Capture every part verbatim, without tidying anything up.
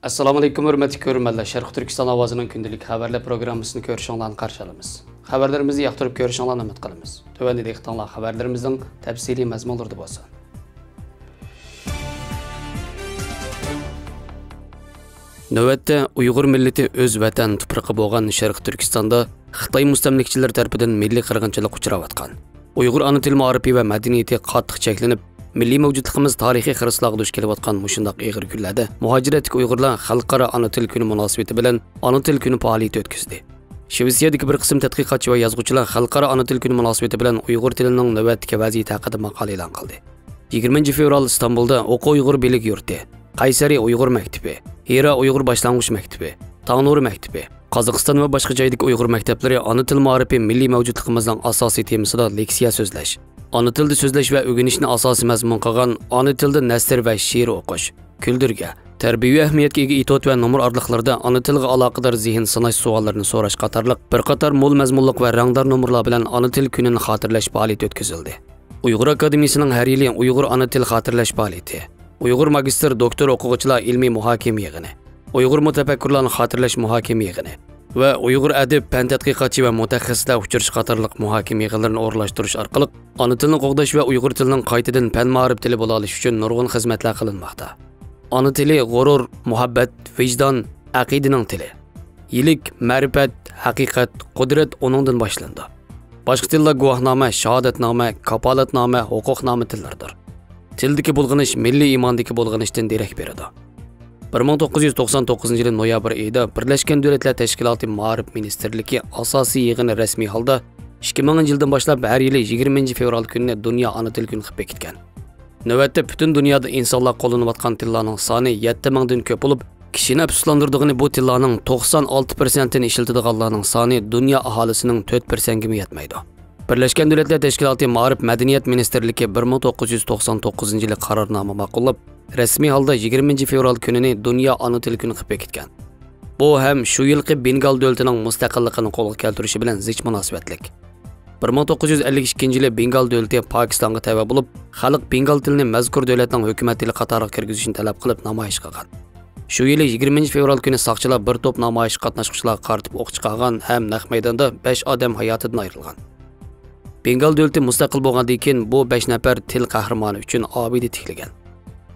ئەسسالامۇئەلەيكۇم، ھۆرمەتلىك كۆرۈرمەنلەر. شەرقىي تۈركىستان ئاۋازىنىڭ كۈندىلىك خەۋەرلەر پروگراممىسىنى كۆرۈشۈڭلارنى قارشى ئالىمىز. خەۋەرلىرىمىزنى ياقتۇرۇپ كۆرۈشۈڭلارنى ئۈمىد قىلىمىز. تۆۋەندە دىققىتىڭلار خەۋەرلىرىمىزنىڭ تەپسىلىي مەزمۇنلىرىدا بولسۇن. نۆۋەتتە ئۇيغۇر مىللىتى ئۆز ۋەتەن تۇپرىقى بولغان شەرقىي تۈركىستاندا خىتاي مۇستەملىكىچىلىرى تەرىپىدىن مىللىي قىرغىنچىلىققا ئۇچراۋاتقان، ئۇيغۇر ئانا تىل مائارىپى ۋە مەدەنىيىتى قاتتىق چەكلىنىپ، مىللىي مەۋجۇتلۇقىمىز تارىخىي خىرىسلارغا دۇچ كېلىۋاتقان مۇشۇنداق ئېغىر كۈنلەردە مۇھاجىرەتتىكى ئۇيغۇرلار خەلقئارا ئانا تىل كۈنى مۇناسىۋىتى بىلەن ئانا تىل كۈنى پائالىيىتى ئۆتكۈزدى. شىۋېتسىيەدىكى بىر قىسىم تەتقىقاتچى ۋە يازغۇچىلار خەلقئارا ئانا تىل كۈنى مۇناسىۋىتى بىلەن ئۇيغۇر تىلىنىڭ نۆۋەتتىكى ۋەزىيىتى ھەققىدە ماقالە ئېلان قىلدى. يىگىرمىنچى فېۋرال ئىستانبۇلدا ئوقۇ ئۇيغۇر بىلىك يۇرتى، قەيسەرى ئۇيغۇر مەكتىپى، ھىرا ئۇيغۇر باشلانغۇچ مەكتىپى، تاڭنۇرى مەكتىپى، قازاقىستان ۋە باشقا جايدىكى ئۇيغۇر مەكتەپلىرى ئانا تىل مائارىپى مىللىي مەۋجۇتلۇقىمىزنىڭ ئاساسىي تېمىسىدا لېكسىيە سۆزلەش، ئانا تىلدا سۆزلەش ۋە ئۆگىنىشنى ئاساسىي مەزمۇن قىلغان ئانا تىلدا نەسر ۋە شېئىر ئوقۇش، كۈلدۈرگە، تەربىيەۋى ئەھمىيەتكە ئىگە ئېتوت ۋە نومۇر ئارىلىقلىرىدا ئانا تىلغا ئالاقىدار زېھىن سىناش سوئاللىرىنى سوراش قاتارلىق بىر قاتار مول مەزمۇنلۇق ۋە رەڭدار نومۇرلار بىلەن ئانا تىل كۈنىنى خاتىرىلەش پائالىيىتى ئۆتكۈزۈلدى. ئۇيغۇر ئاكادېمىيىسىنىڭ ھەر يىلى ئۇيغۇر ئانا تىل خاتىرىلەش پائالىيىتى، ئۇيغۇر ماگىستىر، دوكتور ئوقۇغۇچىلار ئىلمىي مۇھاكىمە يىغىنى، ئۇيغۇر مۇتەپەككۇرلارنى خاتىرىلەش مۇھاكىمە يىغىنى ۋە ئۇيغۇر ئەدىب، پەن تەتقىقاتچى ۋە مۇتەخەسسىسلەر ئۇچرىشىش قاتارلىق مۇھاكىمە يىغىنلىرىنى ئورۇنلاشتۇرۇش ئارقىلىق ئانا تىلنى قوغداش ۋە ئۇيغۇر تىلىنىڭ قايتىدىن پەن مائارىپ تىلى بولالىشى ئۈچۈن نۇرغۇن خىزمەتلەر قىلىنماقتا. ئانا تىلى غۇرۇر، مۇھەببەت، ۋىجدان، ئەقىدىنىڭ تىلى. يىلىك، مەرىپەت، ھەقىقەت، قۇدرەت ئۇنىڭدىن باشلىنىدۇ. باشقا تىللار گۇۋاھنامە، شاھادەتنامە، كاپالەتنامە، ھوقۇقنامە تىللىرىدۇر. تىلدىكى بۇلغىنىش مىللىي ئىماندىكى بۇلغىنىشتىن دېرەك بېرىدۇ. بىر مىڭ توققۇز يۈز توقسان توققۇزىنچى يىلى نويابىر ئېيىدا بىرلەشكەن دۆلەتلەر تەشكىلاتى مائارىپ مىنىستىرلىكى ئاساسىي يىغىنى رەسمىي ھالدا ئىككى مىڭىنچى يىلدىن باشلاپ ھەر يىلى يىگىرمىنچى فېۋرال كۈنىنى دۇنيا ئانا تىل كۈنى قىلىپ بېكىتكەن. نۆۋەتتە پۈتۈن دۇنيادا ئىنسانلار قوللىنىۋاتقان تىللارنىڭ سانى يەتتە مىڭدىن كۆپ بولۇپ، كىشىنى ئەپسۇسلاندۇرىدىغىنى بۇ تىللارنىڭ توقسان ئالتە پىرسەنتىنى ئىشلىتىدىغانلارنىڭ سانى دۇنيا ئاھالىسىنىڭ تۆت پىرسەنتىگىمۇ يەتمەيدۇ. بىرلەشكەن دۆلەتلەر تەشكىلاتى مائارىپ مەدەنىيەت مىنىستىرلىكى بىر مىڭ توققۇز يۈز توقسان توققۇزىنچى يىلى قارارنامە ماقۇللاپ، رەسمىي ھالدا يىگىرمىنچى فېۋرال كۈنىنى دۇنيا ئانا تىلى كۈنى قىلىپ بېكىتكەن. بۇ ھەم شۇ يىلقى بېنگال دۆلىتىنىڭ مۇستەقىللىقىنى قولغا كەلتۈرۈشى بىلەن زىچ مۇناسىۋەتلىك. بىر مىڭ توققۇز يۈز ئەللىك ئىككىنچى يىلى بېنگال دۆلىتى پاكىستانغا تەۋە بولۇپ، خەلق بېنگال تىلىنى مەزكۇر دۆلەتنىڭ ھۆكۈمەت تىلى قاتارىغا كىرگۈزۈشنى تەلەپ قىلىپ نامايىش قىلغان. شۇ يىلى يىگىرمىنچى فېۋرال كۈنى ساقچىلار بىر توپ نامايىشقا قاتناشقۇچىلارغا قارىتىپ ئوق چىقارغان ھەم نەق مەيداندا بەش ئادەم ھاياتىدىن ئايرىلغان. بېنگال دۆلىتى مۇستەقىل بولغاندىن كېيىن بۇ بەش نەپەر تىل قەھرىمانى ئۈچۈن ئابىدە تىكلىگەن.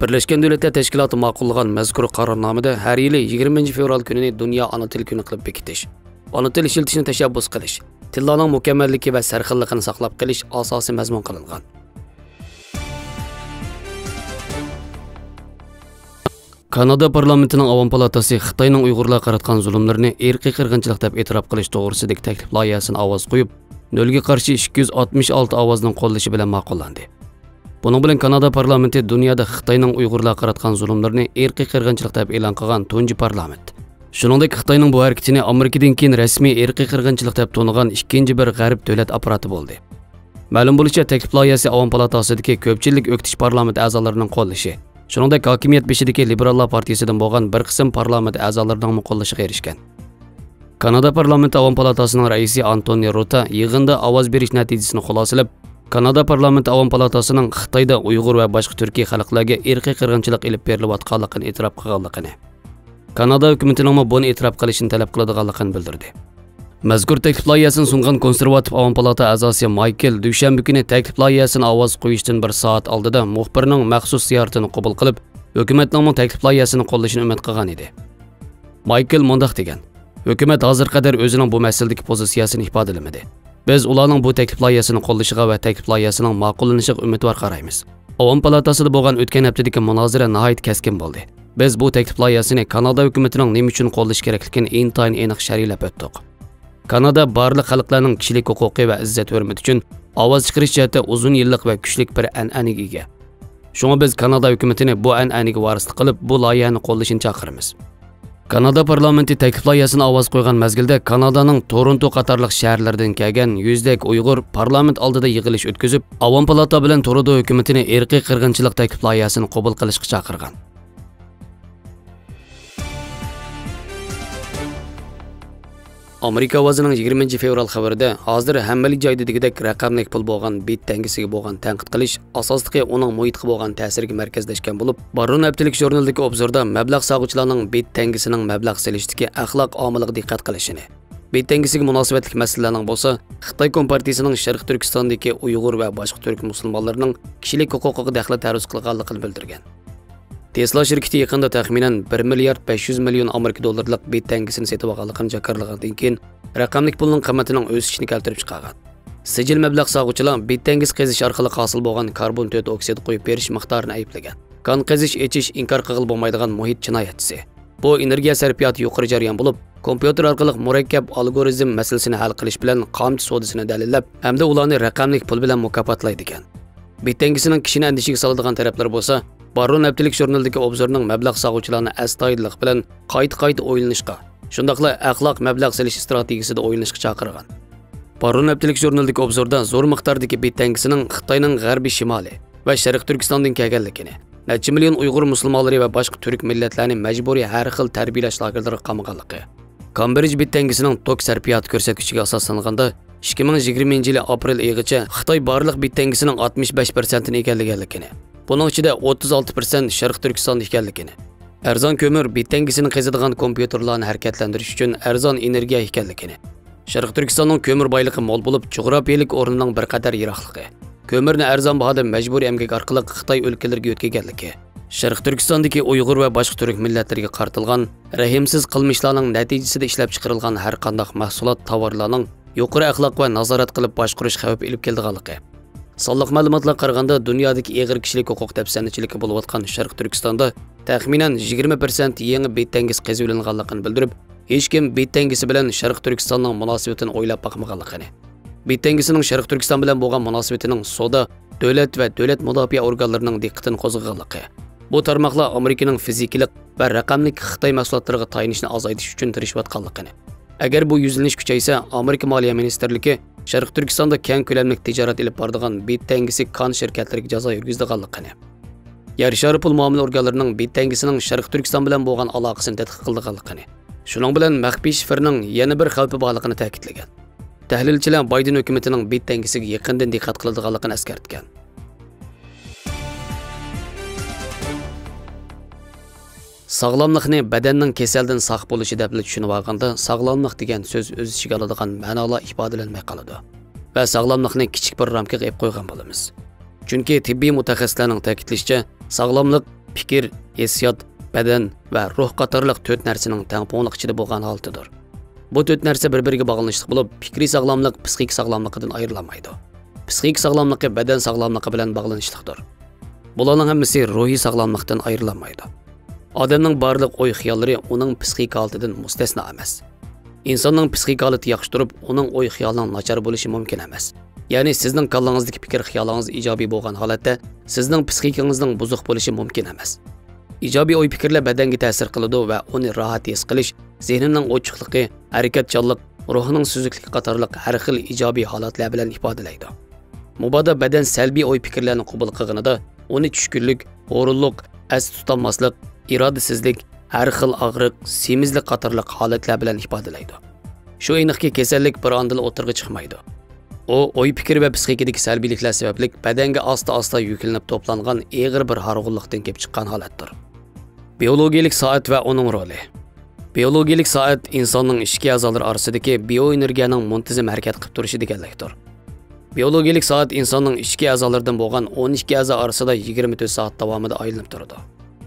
بىرلەشكەن دۆلەتلەر تەشكىلاتى ماقۇللىغان مەزكۇر قارارنامىدا ھەر يىلى يىگىرمىنچى فېۋرال كۈنىنى دۇنيا ئانا تىل كۈنى قىلىپ بېكىتىش، ئانا تىل ئىشلىتىشنى تەشەببۇس قىلىش، تىللارنىڭ مۇكەممەللىكى ۋە سەرخىللىقىنى ساقلاپ قېلىش ئاساسىي مەزمۇن قىلىنغان. كانادا پارلامېنتىنىڭ ئاۋام پالاتاسى خىتاينىڭ ئۇيغۇرلارغا قاراتقان زۇلۇملىرىنى ئىرقىي قىرغىنچىلىق دەپ ئېتىراپ قىلىش توغرىسىدىكى تەكلىپ لايىھەسىنى ئاۋازغا قويۇپ، نۆلگە قارشى ئىككى يۈز ئاتمىش ئالتە ئاۋازنىڭ قوللىشى بىلەن ماقۇللاندى. بۇنىڭ بىلەن كانادا پارلامېنتى دۇنيادا خىتاينىڭ ئۇيغۇرلارغا قاراتقان زۇلۇملىرىنى ئىرقىي قىرغىنچىلىق دەپ ئېلان قىلغان تۇنجى پارلامېنت. شۇنىڭدەك خىتاينىڭ بۇ ھەرىكىتىنى ئامېرىكىدىن كېيىن رەسمىي ئىرقىي قىرغىنچىلىق دەپ تونۇغان ئىككىنچى بىر غەرب دۆلەت ئاپپاراتى بولدى. مەلۇم بولۇشىچە، تەكلىپ لايىھەسى ئاۋام پالاتاسىدىكى كۆپچىلىك ئۆكتىچى پارلامېنت ئەزالىرىنىڭ قوللىشى، شۇنىڭدەك ھاكىمىيەت بېشىدىكى لىبېراللار پارتىيىسىدىن بولغان بىر قىسىم پارلامېنت ئەزالىرىنىڭمۇ قوللىشىغا ئېرىشكەن. كانادا پارلامېنتى ئاۋام پالاتاسىنىڭ رەئىسى ئانتونى روتا يىغىندا ئاۋاز بېرىش نەتىجىسىنى خۇلاسىلەپ، كانادا پارلامېنتى ئاۋام پالاتاسىنىڭ خىتايدا ئۇيغۇر ۋە باشقا تۈركىي خەلقلەرگە ئىرقىي قىرغىنچىلىق ئېلىپ بېرىلىۋاتقانلىقىنى ئېتىراپ قىلغانلىقىنى، كانادا ھۆكۈمىتىنىڭمۇ بۇنى ئېتىراپ قىلىشىنى تەلەپ قىلىدىغانلىقىنى بىلدۈردى. مەزكۇر تەكلىپ لايىھەسىنى سۇنغان كونسېرۋاتىپ ئاۋام پالاتا ئەزاسى مايكېل دۈشەنبە كۈنى تەكلىپ لايىھەسىنى ئاۋازغا قويۇشتىن بىر سائەت ئالدىدا مۇخبىرنىڭ مەخسۇس زىيارىتىنى قوبۇل قىلىپ، ھۆكۈمەتنىڭمۇ تەكلىپ لايىھەسىنى قوللىشىنى ئۈمىد قىلغان ئىدى. مايكېل مۇنداق دېگەن: «ھۆكۈمەت ھازىرغا قەدەر ئۆزىنىڭ بۇ مەسىلىدىكى پوزىتسىيەسىنى ئىپادىلىمىدى. بىز ئۇلارنىڭ بۇ تەكلىپ لايىھەسىنى قوللىشىغا ۋە تەكلىپ لايىھەسىنىڭ ماقۇللىنىشىغا ئۈمىدۋار قارايمىز.» ئاۋام پالاتاسىدا بولغان ئۆتكەن ھەپتىدىكى مۇنازىرە ناھايىتى كەسكىن بولدى. بىز بۇ تەكلىپ لايىھەسىنى كانادا ھۆكۈمىتىنىڭ نېمە ئۈچۈن قوللىشى كېرەكلىكىنى ئىنتايىن ئېنىق شەرھلەپ ئۆتتۇق. كانادا بارلىق خەلقلەرنىڭ كىشىلىك ھوقۇقى ۋە ئىززەت-ھۆرمىتى ئۈچۈن ئاۋاز چىقىرىش جەھەتتە ئۇزۇن يىللىق ۋە كۈچلۈك بىر ئەنئەنىگە ئىگە. شۇڭا بىز كانادا ھۆكۈمىتىنى بۇ ئەنئەنىگە ۋارىسلىق قىلىپ، بۇ لايىھەنى قوللىشىنى چاقىرىمىز. كانادا پارلامېنتى تەكلىپ لايىھەسىنى ئاۋاز قويغان مەزگىلدە، كانادانىڭ تورونتو قاتارلىق شەھەرلەردىن كەلگەن يۈزدەك ئۇيغۇر پارلامېنت ئالدىدا يىغىلىش ئۆتكۈزۈپ، ئاۋام پالاتا بىلەن تۇرۇدو ھۆكۈمىتىنى ئىرقىي قىرغىنچىلىق تەكلىپ لايىھەسىنى قوبۇل قىلىشقا چاقىرغان. ئامېرىكا ئاۋازىنىڭ يىگىرمىنچى فېۋرال خەۋىرىدە، ھازىر ھەممىلا جايدا دېگۈدەك رەقەملىك پۇل بولغان بىت تەڭگىسىگە بولغان تەنقىد قىلىش ئاساسلىقى ئۇنىڭ مۇھىتقا بولغان تەسىرىگە مەركەزلەشكەن بولۇپ، باررون ھەپتىلىك ژۇرنىلىدىكى ئوبزوردا مەبلەغ سالغۇچىلارنىڭ بىت تەڭگىسىنىڭ مەبلەغ سېلىشتىكى ئەخلاق ئامىلىغا دىققەت قىلىشىنى، بىت تەڭگىسىگە مۇناسىۋەتلىك مەسىلىلەرنىڭ بولسا خىتاي كومپارتىيىسىنىڭ شەرقىي تۈركىستاندىكى ئۇيغۇر ۋە باشقا تۈرك مۇسۇلمانلىرىنىڭ كىشىلىك ھوقۇقىغا دەخلى تەرۇز قىلغانلىقىنى بىلدۈرگەن. تېسلا شىركىتى يېقىندا تەخمىنەن بىر مىليارد بەش يۈز مىليون ئامېرىكا دوللىرىلىق بىت تەڭگىسىنى سېتىۋالغانلىقىنى جاكارلىغاندىن كېيىن، رەقەملىك پۇلنىڭ قىممىتىنىڭ ئۆسۈشىنى كەلتۈرۈپ چىقارغان. سىجىل مەبلەغ سالغۇچىلار بىت تەڭگىسى قېزىش ئارقىلىق ھاسىل بولغان كاربون تۆت ئوكسىدى قويۇپ بېرىش مىقدارىنى ئەيىبلىگەن. كان قېزىش ئېچىش ئىنكار قىلغىلى بولمايدىغان مۇھىت جىنايەتچىسى. بۇ ئېنېرگىيە سەرپىياتى يۇقىرى جەريان بولۇپ، كومپيۇتېر ئارقىلىق مۇرەككەپ ئالگورىزم مەسىلىسىنى ھەل قىلىش بىلەن قامچا سودىسىنى دەلىللەپ ھەمدە ئۇلارنى رەقەملىك پۇل بىلەن مۇكاپاتلايدىكەن. بىت تەڭگىسىنىڭ كىشىنى ئەندىشىگە سالىدىغان تەرەپلىرى بولسا، باررون ھەپتىلىك ژۇرنىلىدىكى ئوبزورنىڭ مەبلەغ سالغۇچىلارنى ئەستايىدىللىق بىلەن قايتا-قايتا ئويلىنىشقا، شۇنداقلا ئەخلاق مەبلەغ سېلىش ئىستراتېگىيىسىدە ئويلىنىشقا چاقىرغان. باررون ھەپتىلىك ژۇرنىلىدىكى ئوبزوردا زور مىقداردىكى بىت تەڭگىسىنىڭ خىتاينىڭ غەربىي شىمالى ۋە شەرقىي تۈركىستاندىن كەلگەنلىكىنى، نەچچە مىليون ئۇيغۇر مۇسۇلمانلىرى ۋە باشقا تۈرك مىللەتلەرنى مەجبۇرىي ھەر خىل تەربىيەلەش لاگېرلىرىغا قامىغانلىقى، كامبرىج بىت تەڭگىسىنىڭ توك سەرپىياتى كۆرسەتكۈچىگە ئاساسلانغاندا، ئىككى مىڭ يىگىرمىنچى يىلى ئاپرېل ئېيىغىچە خىتاي بارلىق بىت تەڭگىسىنىڭ ئاتمىش بەش پىرسەنتىنى ئىگىلىگەنلىكىنى، بۇنىڭ ئىچىدە ئوتتۇز ئالتە پىرسەنت شەرقىي تۈركىستاندا ئىكەنلىكىنى، ئەرزان كۆمۈر بىت تەڭگىسىنى قېزىدىغان كومپيۇتېرلارنى ھەرىكەتلەندۈرۈش ئۈچۈن ئەرزان ئېنېرگىيە ئىكەنلىكىنى، شەرقىي تۈركىستاننىڭ كۆمۈر بايلىقى مول بولۇپ، جۇغراپىيەلىك ئورنىنىڭ بىر قەدەر يىراقلىقى، كۆمۈرنى ئەرزان باھادا مەجبۇرىي ئەمگەك ئارقىلىق خىتاي ئۆلكىلىرىگە يۆتكىگەنلىكى، شەرقىي تۈركىستاندىكى ئۇيغۇر ۋە باشقا تۈرك مىللەتلىرىگە قارىتىلغان رەھىمسىز قىلمىشلارنىڭ نەتىجىسىدە ئىشلەپچىقىرىلغان ھەر قانداق مەھسۇلات، تاۋارلارنىڭ يۇقىرى ئەخلاق ۋە نازارەت قىلىپ باشقۇرۇش خەۋپى ئېلىپ كېلىدىغانلىقى، سانلىق مەلۇماتلارغا قارىغاندا، دۇنيادىكى ئېغىر كىشىلىك ھوقۇق دەپسەندىچىلىكى بولۇۋاتقان شەرقىي تۈركىستاندا تەخمىنەن يىگىرمە پىرسەنت يېڭى بىت تەڭگىسى قېزىۋېلىنغانلىقىنى بىلدۈرۈپ، ھېچكىم بىت تەڭگىسى بىلەن شەرقىي تۈركىستاننىڭ مۇناسىۋىتىنى ئويلاپ باقمىغانلىقىنى، بىت تەڭگىسىنىڭ شەرقىي تۈركىستان بىلەن بولغان مۇناسىۋىتىنىڭ سودا، دۆلەت ۋە دۆلەت مۇداپىئە ئورگانلىرىنىڭ دىققىتىنى قوزغىغانلىقى، بۇ تارماقلار ئامېرىكىنىڭ فىزىكىلىق ۋە رەقەملىك خىتاي مەھسۇلاتلىرىغا تايىنىشنى ئازايتىش ئۈچۈن تىرىشىۋاتقانلىقىنى، ئەگەر بۇ يۈزلىنىش كۈچەيسە، ئامېرىكا مالىيە مىنىستىرلىكى شەرقىي تۈركىستاندا كەڭ كۆلەملىك تىجارەت ئېلىپ بارىدىغان بىت تەڭگىسى كان شىركەتلىرىگە جازا يۈرگۈزىدىغانلىقىنى، يەر شارى پۇل مۇئامىلە ئورگانلىرىنىڭ بىت تەڭگىسىنىڭ شەرقىي تۈركىستان بىلەن بولغان ئالاقىسىنى تەتقىق قىلىدىغانلىقىنى، شۇنىڭ بىلەن مەخپىي شىفىرنىڭ يەنە بىر خەۋپى بارلىقىنى تەكىتلىگەن. تەھلىلچىلەر بايدېن ھۆكۈمىتىنىڭ بىت تەڭگىسىگە يېقىندىن دىققەت قىلىدىغانلىقىنى ئەسكەرتكەن. ساغلاملىقنى بەدەننىڭ كېسەلدىن ساق بولۇشى دەپلا چۈشىنىۋالغاندا، ساغلاملىق دېگەن سۆز ئۆز ئىچىگە ئالىدىغان مەنالار ئىپادىلەنمەي قالىدۇ ۋە ساغلاملىقنى كىچىك بىر رامكىغا ئېلىپ قويغان بولىمىز. چۈنكى تېببىي مۇتەخەسسىسلەرنىڭ تەكىتلىشىچە، ساغلاملىق پىكىر، ھېسسىيات، بەدەن ۋە روھ قاتارلىق تۆت نەرسىنىڭ تەڭپۇڭلۇق ئىچىدە بولغان ھالىتىدۇر. بۇ تۆت نەرسە بىر-بىرىگە باغلىنىشلىق بولۇپ، پىكرىي ساغلاملىق پىسخىك ساغلاملىقىدىن ئايرىلالمايدۇ. پىسخىك ساغلاملىقى بەدەن ساغلاملىقى بىلەن باغلىنىشلىقتۇر. بۇلارنىڭ ھەممىسى روھىي ساغلاملىقتىن ئايرىلالمايدۇ. ئادەمنىڭ بارلىق ئوي-خىياللىرى ئۇنىڭ پىسخىك ھالىتىدىن مۇستەسنا ئەمەس. ئىنساننىڭ پىسخىك ھالىتى ياخشى تۇرۇپ، ئۇنىڭ ئوي-خىيالىنىڭ ناچار بولۇشى مۇمكىن ئەمەس. يەنى سىزنىڭ كاللىڭىزدىكى پىكىر-خىيالىڭىز ئىجابىي بولغان ھالەتتە، سىزنىڭ پىسخىكىڭىزنىڭ بۇزۇق بولۇشى مۇمكىن ئەمەس. ئىجابىي ئوي-پىكىرلەر بەدەنگە تەسىر قىلىدۇ ۋە ئۇنى راھەت ھېس قىلىش، زېھنىنىڭ ئوچۇقلۇقى، ھەرىكەتچانلىق، روھنىڭ سۈزۈكلۈكى قاتارلىق ھەر خىل ئىجابىي ھالەتلەر بىلەن ئىپادىلەيدۇ. مۇبادا بەدەن سەلبىي ئوي-پىكىرلەرنى قوبۇل قىلغىنىدا، ئۇنى چۈشكۈنلۈك، ھۇرۇنلۇق، ئەستە تۇتالماسلىق، ئىرادىسىزلىك، ھەر خىل ئاغرىق، سېمىزلىك قاتارلىق ھالەتلەر بىلەن ئىپادىلەيدۇ. شۇ ئېنىقكى، كېسەللىك بىر ئاندىلا ئوتتۇرىغا چىقمايدۇ. ئۇ ئوي-پىكىر ۋە پىسخىكىدىكى سەلبىيلىكلەر سەۋەبلىك بەدەنگە ئاستا-ئاستا يۈكلىنىپ توپلانغان ئېغىر بىر ھارغۇنلۇقتىن كېلىپ چىققان ھالەتتۇر. بىئولوگىيىلىك سائەت ۋە ئۇنىڭ رولى. بىئولوگىيىلىك سائەت ئىنساننىڭ ئىچكى ئەزالىرى ئارىسىدىكى بىئوئېنېرگىيەنىڭ مۇنتىزىم ھەرىكەت قىلىپ تۇرۇشى دېگەنلىكتۇر. بىئولوگىيىلىك سائەت ئىنساننىڭ ئىچكى ئەزالىرىدىن بولغان ئون ئىككى ئەزا ئارىسىدا يىگىرمە تۆت سائەت داۋامىدا ئايلىنىپ تۇرىدۇ.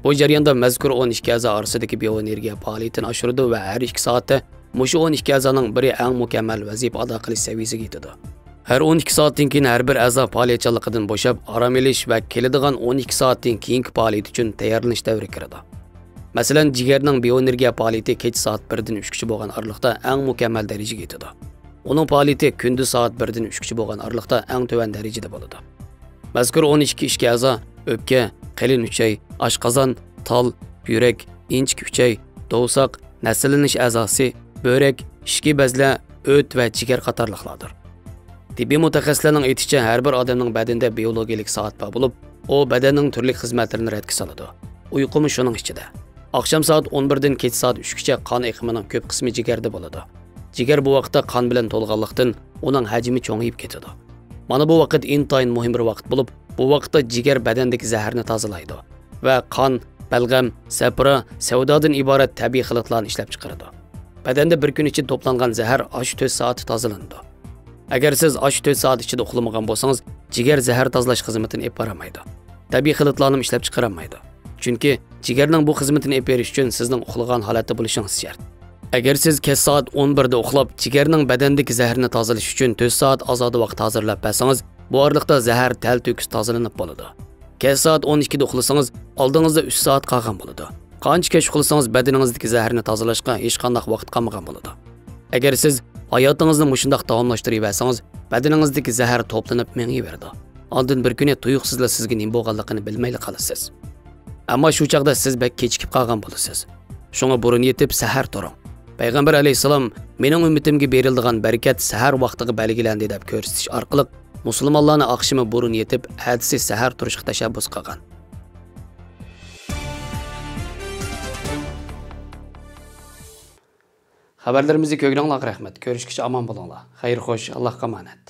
بۇ جەرياندا مەزكۇر ئون ئىككى ئەزا ئارىسىدىكى بىئوئېنېرگىيە پائالىيىتىنى ئاشۇرىدۇ ۋە ھەر ئىككى سائەتتە مۇشۇ ئون ئىككى ئەزانىڭ بىرى ئەڭ مۇكەممەل ۋەزىپە ئادا قىلىش سەۋىيىسىگە يېتىدۇ. ھەر ئون ئىككى سائەتتىن كېيىن ھەر بىر ئەزا پائالىيەتچانلىقىدىن بوشاپ، ئارام ئېلىش ۋە كېلىدىغان ئون ئىككى سائەتتىن كېيىنكى پائالىيىتى ئۈچۈن تەييارلىنىش دەۋرىگە كىرىدۇ. مەسىلەن، جىگەرنىڭ بىئوئېنېرگىيە پائالىيىتى كېچە سائەت بىردىن ئۈچكىچە بولغان ئارىلىقتا ئەڭ مۇكەممەل دەرىجىگە يېتىدۇ. ئۇنىڭ پائالىيىتى كۈندۈز سائەت بىردىن ئۈچكىچە بولغان ئارىلىقتا ئەڭ تۆۋەن دەرىجىدە بولىدۇ. مەزكۇر ئون ئىككى ئىچكى ئەزا ئۆپكە، قېلىن ئۈچەي، ئاشقازان، تال، يۈرەك، ئىنچىكە ئۈچەي، دوۋساق، نەسىللىنىش ئەزاسى، بۆرەك، ئىچكى بەزلەر، ئۆت ۋە جىگەر قاتارلىقلاردۇر. تېببىي مۇتەخەسسىسلەرنىڭ ئېيتىشىچە، ھەر بىر ئادەمنىڭ بەدىنىدە بىئولوگىيىلىك سائەت بار بولۇپ، ئۇ بەدەننىڭ تۈرلۈك خىزمەتلىرىنى رەتكە سالىدۇ. ئۇيقۇمۇ شۇنىڭ ئىچىدە. ئاخشام سائەت ئون بىردىن كەچ سائەت ئۈچكىچە قان ئېقىمىنىڭ كۆپ قىسمى جىگەردە بولىدۇ. جىگەر بۇ ۋاقىتتا قان بىلەن تولغانلىقتىن، ئۇنىڭ ھەجمى چوڭىيىپ كېتىدۇ. مانا بۇ ۋاقىت ئىنتايىن مۇھىم بىر ۋاقىت بولۇپ، بۇ ۋاقىتتا جىگەر بەدەندىكى زەھەرنى تازىلايدۇ ۋە قان، بەلغەم، سەپرا، سەۋدادىن ئىبارەت تەبىئىي خىلىتلارنى ئىشلەپ چىقىرىدۇ. بەدەندە بىر كۈن ئىچىدە توپلانغان زەھەر ئاشۇ تۆت سائەتتە تازىلىنىدۇ. ئەگەر سىز ئاشۇ تۆت سائەت ئىچىدە ئۇخلىمىغان بولسىڭىز، جىگەر زەھەر تازىلاش خىزمىتىنى ئېلىپ بارالمايدۇ. تەبىئىي خىلىتلارنىمۇ ئىشلەپ چىقىرالمايدۇ. چۈنكى جىگەرنىڭ بۇ خىزمىتىنى ئېلىپ بېرىش ئۈچۈن سىزنىڭ ئۇخلىغان ھالەتتە بولۇشىڭىز شەرت. ئەگەر سىز كەچ سائەت ئون بىردە ئۇخلاپ، جىگەرنىڭ بەدەندىكى زەھىرىنى تازىلاش ئۈچۈن تۆت سائەت ئازادە ۋاقىت ھازىرلاپ بەرسىڭىز، بۇ ئارىلىقتا زەھەر تەلتۆكۈس تازىلىنىپ بولىدۇ. كەچ سائەت ئون ئىككىدە ئۇخلىسىڭىز، ئالدىڭىزدا ئۈچ سائەت قالغان بولىدۇ. قانچە كەچ ئۇخلىسىڭىز، بەدىنىڭىزدىكى زەھەرنى تازىلاشقا ھېچقانداق ۋاقىت قالمىغان بولىدۇ. ئەگەر سىز ھاياتىڭىزنى مۇشۇنداق داۋاملاشتۇرۇۋەرسىڭىز، بەدىنىڭىزدىكى زەھەر توپلىنىپ مېڭىۋېرىدۇ. ئاندىن بىر كۈنى تۇيۇقسىزلا سىزگە نېمە بولغانلىقىنى بىلمەيلا قالىسىز. ئەمما شۇ چاغدا سىز بەك كېچىكىپ قالغان بولىسىز. شۇڭا بۇرۇن يېتىپ، سەھەر تۇرۇڭ. پەيغەمبەر ئەلەيھىسسالام، «مېنىڭ ئۈممىتىمگە بېرىلىدىغان بەرىكەت سەھەر ۋاقتىغا بەلگىلەندى» دەپ كۆرسىتىش ئارقىلىق، مۇسۇلمانلارنى ئاخشىمى بۇرۇن يېتىپ، ئەتىسى سەھەر تۇرۇشقا تەشەببۇس قىلغان. خەۋەرلىرىمىزنى كۆرگىنىڭلارغا رەھمەت. كۆرۈشكىچە ئامان بولۇڭلار. خەير خوش، ئاللاھقا ئامانەت.